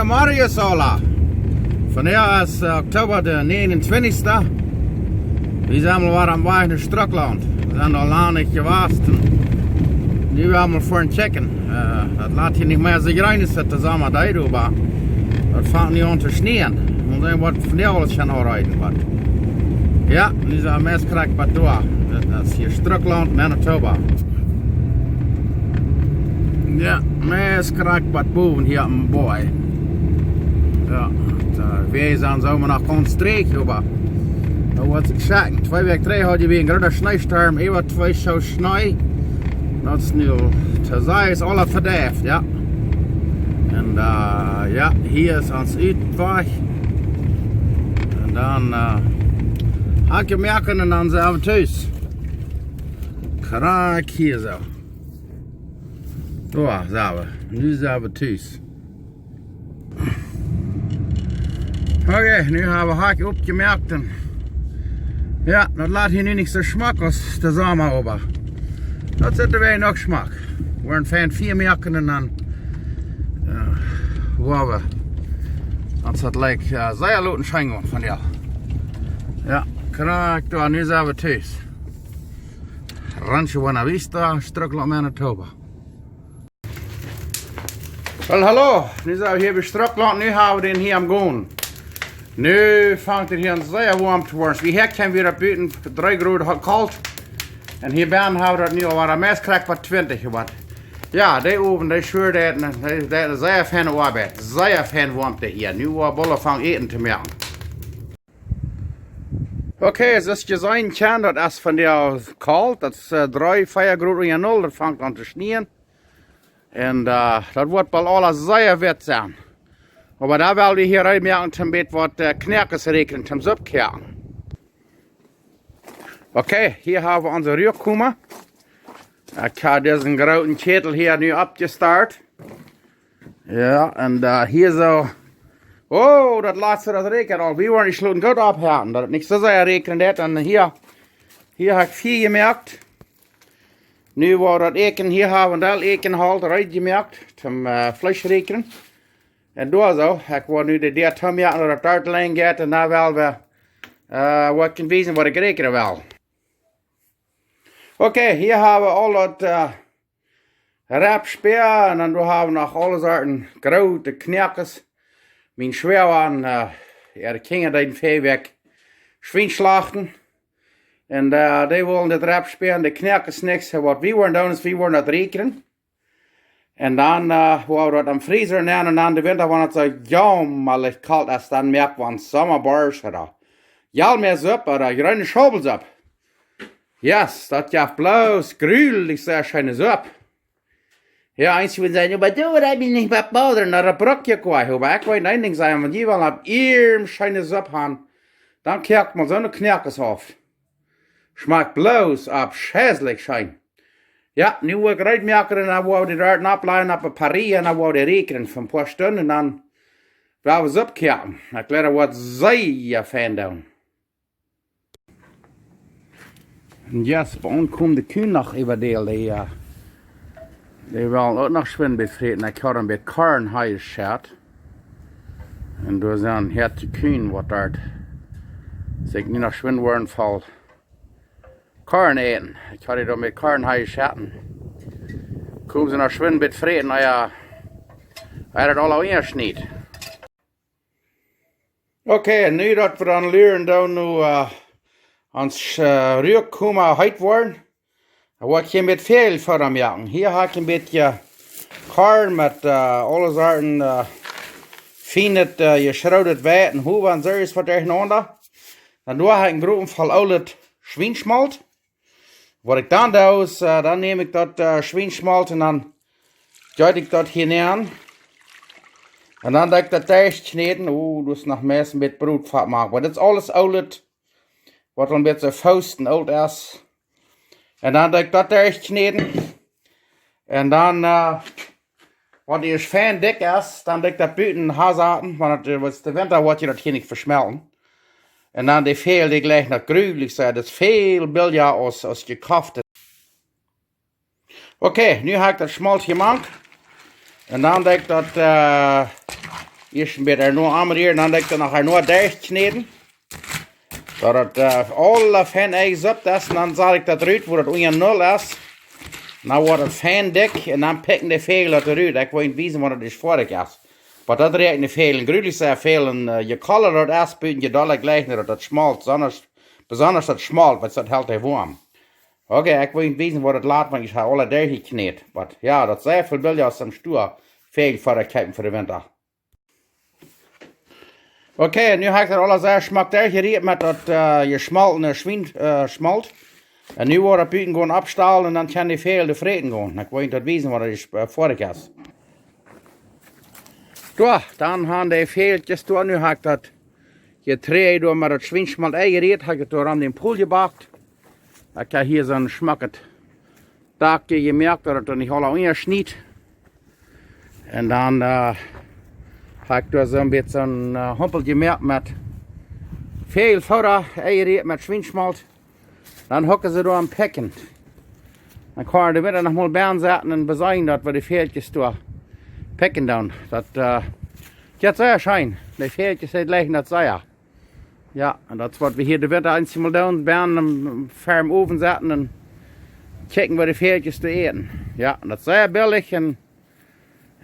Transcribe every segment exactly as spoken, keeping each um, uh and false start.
Mario Sola. Vondoag es, äh, Oktoba de negenentwintichste. Wie sent aul wada aum Wajch no Strucklaunt. Wie sent aul lang nich jewast. Nu woa wie mol foaren checken. Äh, daut lat hia nich mea soo jrein aus daut de Somma deed, oba daut fangt nu aun to schnieen. Mol seenen waut vondoag aules aunreit woat. Jo, nu sent wie meist krakjt bie doa. Daut es hia Strucklaunt, Manitoba. Jo, meist krakjt bie bowen hia aum Boaj. Jo, doa wia dan soo mau noch gaunz dreech, oba daut woat sikj schekjen. Twee Wäakj trigj haud wie een grooten Schneestorm, äwa twee Schoo Schnee. Daut es nu, to sajen es aules vedeift, jo. Un, äh, jo, hia es ons Utwajch. Un dan, äh, Hakje moaken un dan sent wie tus. Krakjt hia soo. Doa sent wie. Nu sent wie tus. Okay, nu hab wie Hakj oppjemoakt un jo, daut lat hia nu nich soo schmock aus de Somma, oba daut sitt wie noch schmock. Wie woaren fein Fia moaken un dan, äh, woa wie ons daut Licht, äh, sea loten schijnen vondoag. Jo, krakjt doa, nu sent wie tus. Rancho Buena Vista, Strucklaunt, Manitoba. Well, hallo, nu sent wie hia bie Strucklaunt, nu hab wie dän hia aum gonen. Nu fangt et hia aun sea woam to woaren. Wie hia kjennen wie daut buten dree Grod ha-, kolt. Un hia bennen hab wie daut nu aul wada meist krakjt bie twintich woat. Jo, dee Owen, dee Schuur, dee haft ne, dee, dee haft ne sea feine Oabeit. Sea fein Woamte hia. Nu woa wie boolt aunfangen Äten to moaken. Okay, soo aus jie seenen kjennen, daut es vondoag kolt, daut es, äh, dree, vea Grod unja null, daut fangt aun to schnieen. Un, äh, daut woat boolt aules sea witt sennen. Oba doa well wie hia reed moaken, toom bät waut, äh, Knoakes räakjnen, toom Supp koaken. Okay, hia hab wie onse Ruakoma. Ekj hab disen grooten Kjätel hia nu oppjestalt. Jo, un, äh, hia soo. Oh, daut latste, daut räakjent aul. Wie woaren dee Schluten goot oppheeten, daut et nich soo sea räakjnen deit. Un hia, hia hab ekj Fia jemoakt. Nu woa wie daut Äten hia haben, daut Äten aul reed jemoakt, toom, äh, Fleesch räakjnen. Un doa soo, ekj woa nu de Däa toomoaken, daut et doa lang jeit, un dan well wie, äh, waut kjennen wiesen, waut ekj räakjnen well. Okay, hia hab wie aul daut, äh, Rebspäa, un dan doa hab wie noch aule Sorten groote Knoakes. Mien Schwoaga un, äh, äare Kjinja deeden väaje Wäakj Schwien schlachten. Un, äh, dee wullen daut Rebspäa un de Knoakes nich, waut wie woaren doonen es, wie woaren daut räakjnen. Un dan, äh, woa wie daut em Freezer nämen un dan de Winta, wan et soo jaumalich kolt es, dan moak wie Sommaborscht ooda Jalmäasupp ooda jreene Schaubelsupp. Yes, daut jeft bloos grulich sea scheene Supp. Jo, eenje woaren sajen, oba doa woa ekj mie nich bie boadren, daut bruck ekj nich, oba ekj well een Dinkj sajen, wan jie wellen opp ieescht scheene Supp haben, dan koakt mau soone Knoakes auf. Schmakjt bloos aufscheilich scheen. Jo, nu woa ekj reed moaken un dan woa wie dee doa oppläajen opp de Parrilla un dan woa wie dee räakjnen fa een poa Stunden un dan woa wie Supp koaken. Ekj jleew daut woat sea fein doonen. Un jo, bie ons kjemt de Kjinja noch äwa de, dee, äh, dee wellen uk noch schwind waut fräten. Ekj haud een bät Korn hia jeschat. Un doa sent hia de Kjinja waut doa sikj nu noch schwind woaren voll Korn äten. Ekj haud doa met Korn hia jeschat. Kjeemen see noch schwind waut fräten, na jo, hia daut aul aunjeschnäden. Okay, nu daut wie dan luren doonen, nu, äh, ons, äh, Ruakoma heet woaren. Dan woa ekj hia met väl Foda moaken. Hia hab ekj een bät Korn met, äh, aule Sorten, äh, fienet, äh, jeschrodet Weit un Howes un soo waut derchenaunda. Dan doa hab ekj een grooten Poat oolet Schwienschmolt. Waut ekj dan doo es, äh, dan näm ekj daut, äh, Schwienschmolt un dan jeet ekj daut hia nenn. Un dan doo ekj daut derchkjnäden. Oh, daut es noch meist een bät Brotfat moaken. Oba daut es aules oolet, waut een bät soo fausten oolt es. Un dan doo ekj daut derchkjnäden. Un dan, äh, wan et ieescht fein dikj es, dan doo ekj daut buten hansaten, wan et, äh, wan et de Winta woat, jie daut hia nich veschmelten. Un dan de Väl, dee jlikjen daut grulich, soo, daut es väl billja aus, aus jekoftet. Okay, nu hab ekj daut Schmolt hia mank. Un dan doo ekj daut, äh, Ieescht een bät noch aunrieren, dan doo ekj daut noch noch derchkjnäden. Daut et, äh, aula fein enjesuppt es, un dan sat ekj daut rut, wua daut unja null es. Dan woat et fein dikj, un dan pikjen de Fäajel daut rut. Ekj well junt wiesen, wan et foadich es. Oba daut rieekjt de Fäajel, jrulich sea väl, un, äh, je kolla daut es, buten je dolla jlikj daut daut schmolt, besondasch, besondasch daut schmolt, wiels daut helt dee woam. Okay, ekj well junt wiesen, woo daut lat, wan ekj ha aula derchjekjnät. Oba jo, daut es sea väl billja aus em Stua Fäajel fa de kjeepen fa de Winta. Okay, nu hab ekj daut aula sea schmock derchjerieet met daut, äh, jeschmoltne Schwien, äh, Schmolt. Un nu woa ekj daut buten gonen oppstalen un dan kjennen de Fäajel daut fräten gonen. Ekj well junt daut wiesen, wan et, äh, foadich es. Doa, dan han de Fäajelkjes doa, nu hab ekj daut Jeträajd doa met daut Schwienschmolt enjerieet, hab ekj daut doa aun dän Pool jebakt. Ekj hab hia soon schmocket Dakj jemoakt, daut et nich aula unjaschniet. Un dan, äh, hab ekj doa soon bät soon, äh, Humpel jemoakt met Fäajelfooda, enjerieet met Schwienschmolt. Dan hucken see doa aum Pikjen. Dan kaun eena de Winta noch mol bennen sitten un beseenen daut wie de Fäajelkjes doa pikjen doonen. Daut, äh, jeit sea scheen. De Fäajelkjes, dee jlikjen daut sea. Jo, un daut es waut wie hia de Winta eemol doonen, bennen em, em, ver dän Owen sitten un kjikjen, waut de Fäajelkjes doa äten. Jo, un daut es sea billich un,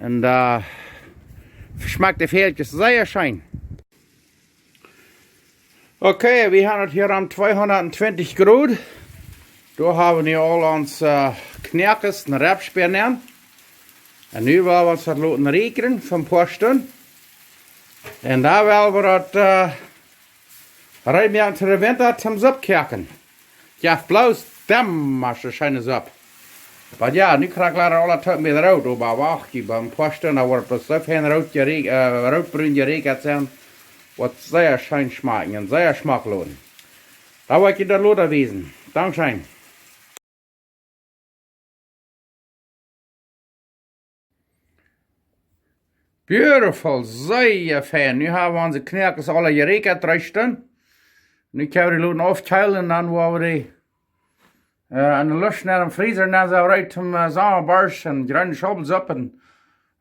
un, äh, schmakjt de Fäajelkjes sea scheen. Okay, wie han et hia aun tweehundattwintich Grod. Doa ha wie nu aul onse, äh, Knoakes un Rebspäa nenn. Un nu well wie ons daut loten rieekjren fa een poa Stund. Un dan well wie daut, äh, reed moaken fa de Winta toom Supp koaken. Jo, bloos däm aus de scheene Supp. Oba jo, nu kjricht daut aula Tiet mea root, oba wacht, bie een poa Stund woat daut soo fein root jerie-, äh, rootbrun jereekjat sennen. Woat sea scheen schmakjen un sea schmock loten. Dan woa ekj junt daut lota wiesen. Dankscheen. Beautiful, sea fein. Nu ha wie onse Knoakes aula jereekjat, dree Stund. Nu kjenn wie dee loten aufkjeelen un dan woa wie dee, äh, aun de Luft nenn em Freezer nenn, soo reed toom, äh, Sommaborscht un jreene Schaubelsupp un,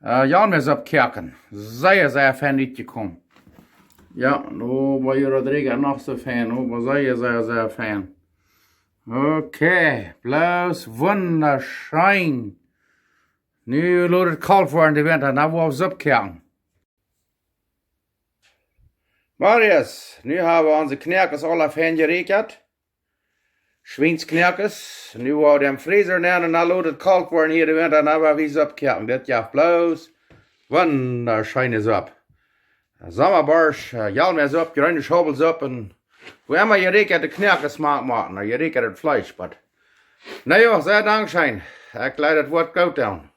äh, Jalmäasupp koaken. Sea, sea fein utjekomen. Jo, nu woa wie daut rieekjt noch soo fein, oba sea, sea, sea fein. Okay, bloos wundascheen. Nu lot et kolt woaren de Winta, dan woa wie Supp koaken. Marius, nu ha wie onse Knoakes aula fein jereekjat. Schwiensknoakes. Nu woa wie dee em Freezer nenn un dan lot et kolt woaren hia de Winta, dan woa wie Supp koaken. Dit jeft bloos wundascheene Supp. Sommaborscht, äh, Jalmäasupp, jreene Schaubelsupp un woo emma jereekjade Knoakes moakt, moakt, no jereekjadet Fleesch, oba. Na jo, sea dankscheen. Ekj jleew daut woat goot doonen.